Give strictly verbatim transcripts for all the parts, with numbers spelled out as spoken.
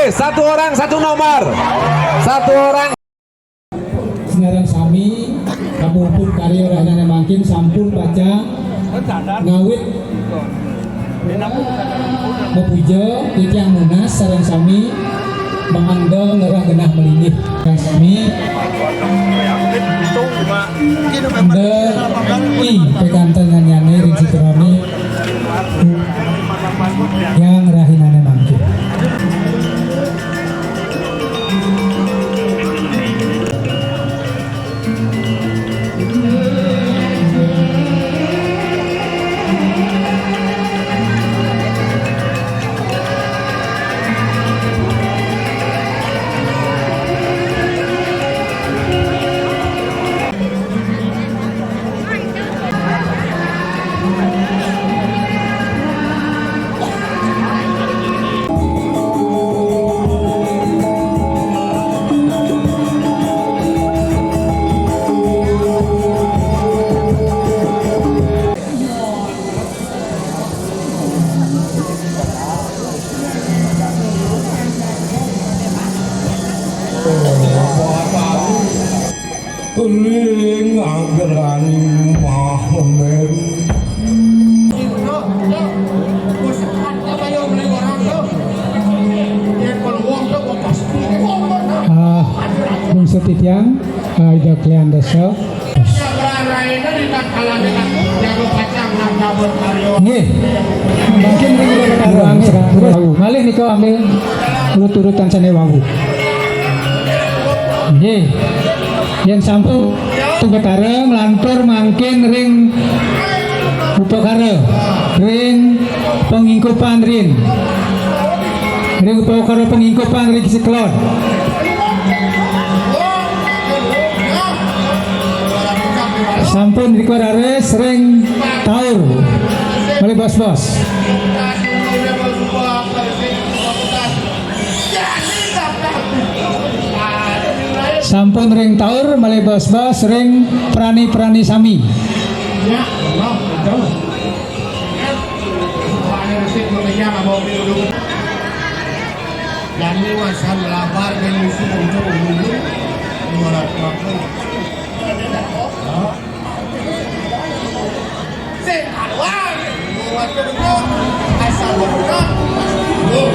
Satu orang satu nomor. Satu orang. Sinareng sami, kapuput karya rahinané mangkin sampun pacang ngawit mapuja titiang nunas sareng sami mangda ngerah genah malinggih. Sareng sami mangda i pikantenannyané ring situ rami yang rahinané mangkin. Ring ageran Mahameru. Ah, bungsu titiang, ah, Ida Klian Desa. Nggih. Mangkin ring Betara, nggih. Malih nika ambil urut-urutan sané wau. Nggih. Yén sampun Betara nglantur mangkin ring upakara, ring pangingkupan rin. Ring upakara pangingkupan ring siklon. Sampun rika raris ring taur malih bos-bos. Sampun ring taur malih bos-bos ring prani-prani sami. Jani wasan labar dan musuh untuk dulu. Dua ratus lima puluh. Sing kaluar. Dua ratus lima puluh. Asal buka. Tuh.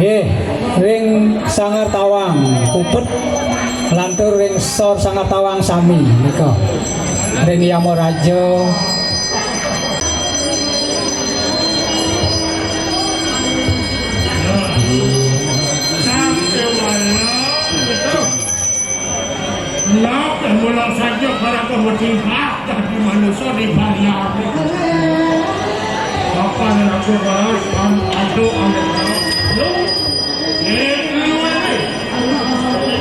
Nggih, ring Sanggar Tawang, puput lantur ring Sor Sanggar Tawang sami nika. Ring Yamaraja. Nak mula saja para pemudibah dadi manusia di Bali. Apa yang aku bahas, am-, aduh, aduh, aduh. Lu, eh, lu ini.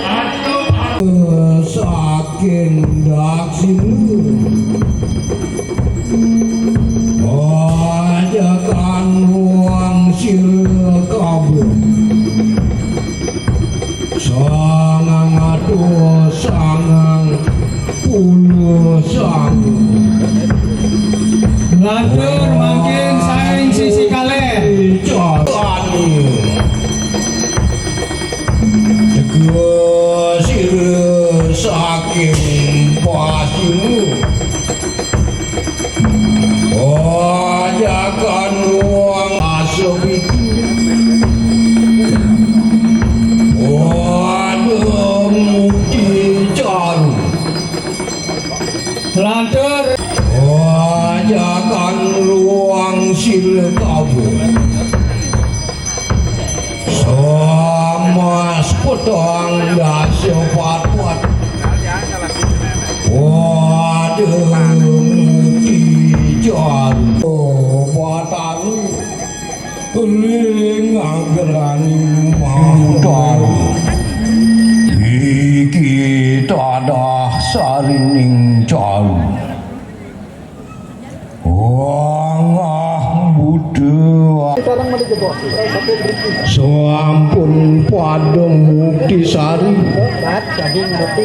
Aduh, aduh. Saking Daksina. Ajakan ruang sira kabeh. Sangang atus sangang puluh sangu. Lantur mangkin saing sisi kalih. Carane. Teka sira saking pasira. Ajakan ruang asepiku. Pada muti caru. Lantur. Ajakan ruang sila kabeh. Samas petang dasa patpat. Pada muti jan. Batara ring agraning Mawar. Iki tadah sarining caru. Wangah Buddha. Sampun padung mukti sari.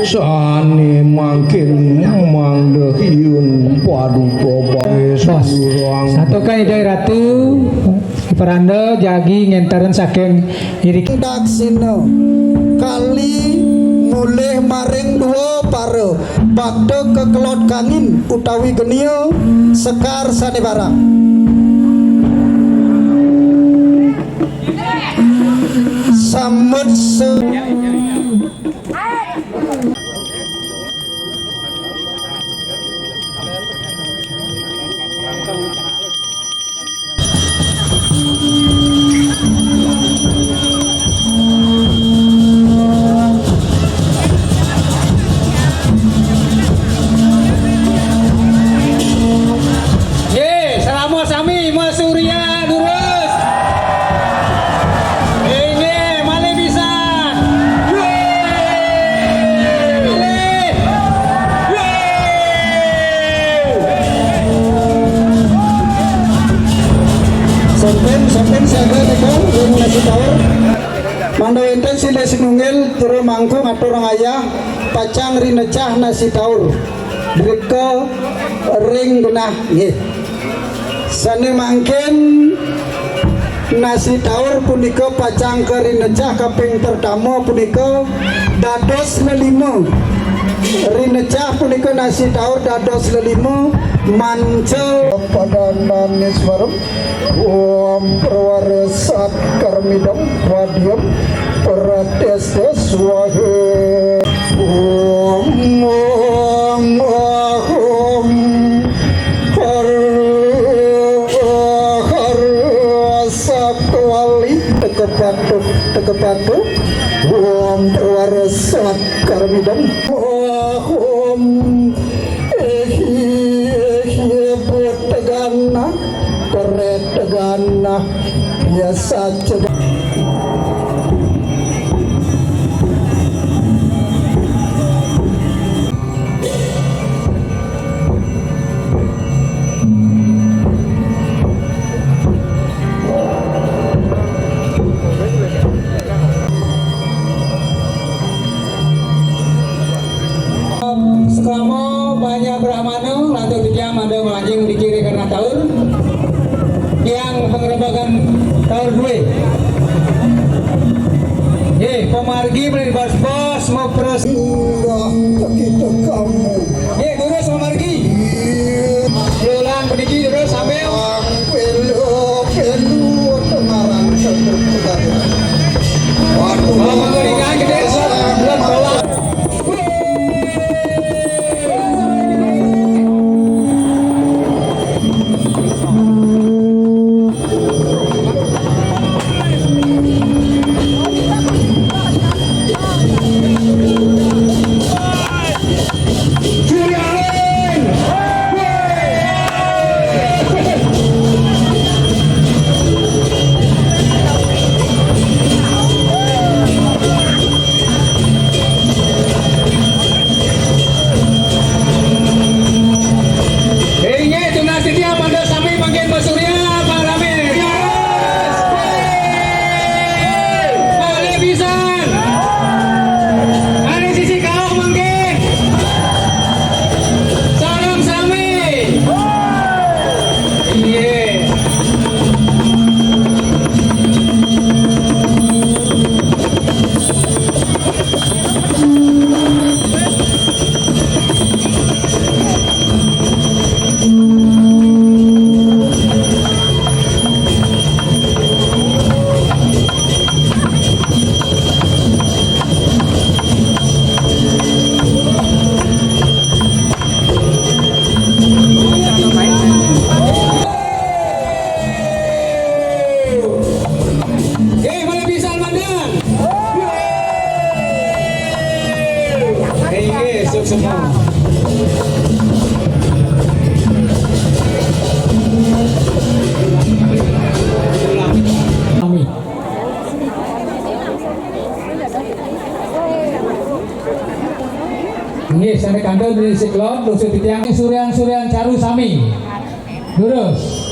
Sane mangkin mangda hiun paduka. Bos. Satukan Ida Ratu, Paranda jagi ngentaran saking iri. Daksina kali mulih maring dua para bakta kekelot kangin utawi genia sekar sane barang. Samut se- Nggih, selama sami Mas Surya lurus. Inggih, malih pisan. Malih. Sampun, sampun siaga nika ring nasi tawar. Mangda wenten silih sinunggil jero mangku ngatur ngayah pacang rinecah nasi tawar. Drika ring genah nggih. Sane mangkin nasi taur punika pacang karinejah kaping pertama punika dados lelima. Rinejah punika nasi taur dados lelima manca. Padananiswaram. Om Prawaresat Karmidam Wadyam Pratesta Swaha. Om, om, om, har, har, sakwali. Teka patuh, teka patuh. Om Prawaresat Karmidam. Om, ehi, ehi, butegana. Koretegana biasa cedek. Duwe. Nggih, pamargi mriki bos-bos mapres. Enggak, begitu kamu. Nggih, durus pamargi. Ulang puniki durus sambil. Pelu, pelu, tengaran, tentu, tengaran. Waduh. Oh, monggo dikang gedhe, bulan bawah. Inggih, tunas titiang mangda sami mangkin Pak Surya, Pak Rame. Malih pisan. Ane sisi kaoh mangkin. Sareng sami. Inggih. Oke, malih pisan mandan. Inggih, sukses. Amin. Nggih, sami kantun dari siklon, terus titiang surian-surian caru sami. Lurus.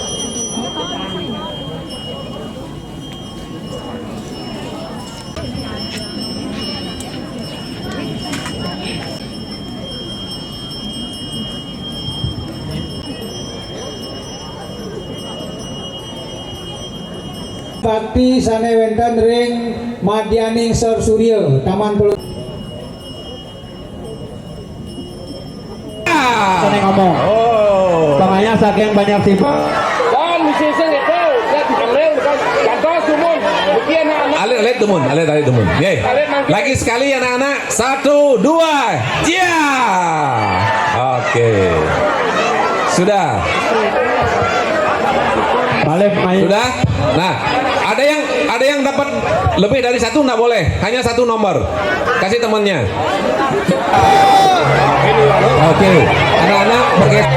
Bakti sane wenten ring Madyaning Sor Surya, Taman Peluk. Sane ngomong. Oh. Panganya saking banyak sifat. Dan di sisi itu, dia diambil, bukan. Contoh, dumun. Mungkin anak-anak. Alit, alit, dumun. Alit, alit, dumun. Nggih. Alit, mangke. Lagi sekali, anak-anak. Satu, dua, ya. Oke. Sudah. Balik main. Sudah? Nah, ada yang ada yang dapat lebih dari satu nggak boleh, hanya satu nomor. Kasih temannya. Oke, anak-anak bergeser.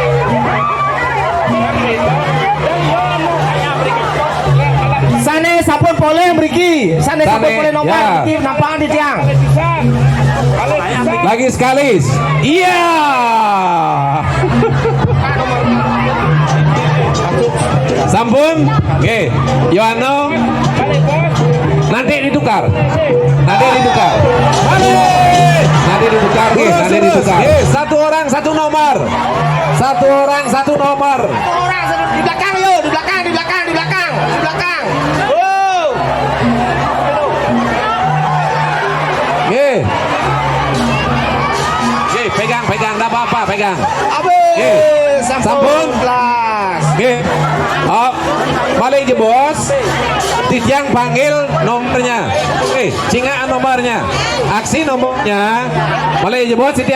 Sane sampun polih mriki, sane sampun polih nomor ya. Mriki nampakan titiang. Lagi sekali. Iya. Sampun? Nggih. Yohano. Nanti ditukar. Nanti ditukar. Balik. Nanti ditukar, nggih, nanti ditukar. Nggih, satu orang satu nomor. Satu orang satu nomor. Orang satu, di belakang, yo, di belakang, di belakang, di belakang, di belakang. Oh. Nggih. Nggih, pegang, pegang, ndak apa-apa, pegang. Abe, nggih. Sampun? Sampun? Las. Nggih. Oh, malih jebos. Titiang panggil nomornya. Nggih, cingakan nomornya. Aksi nomornya. Malih jebos titiang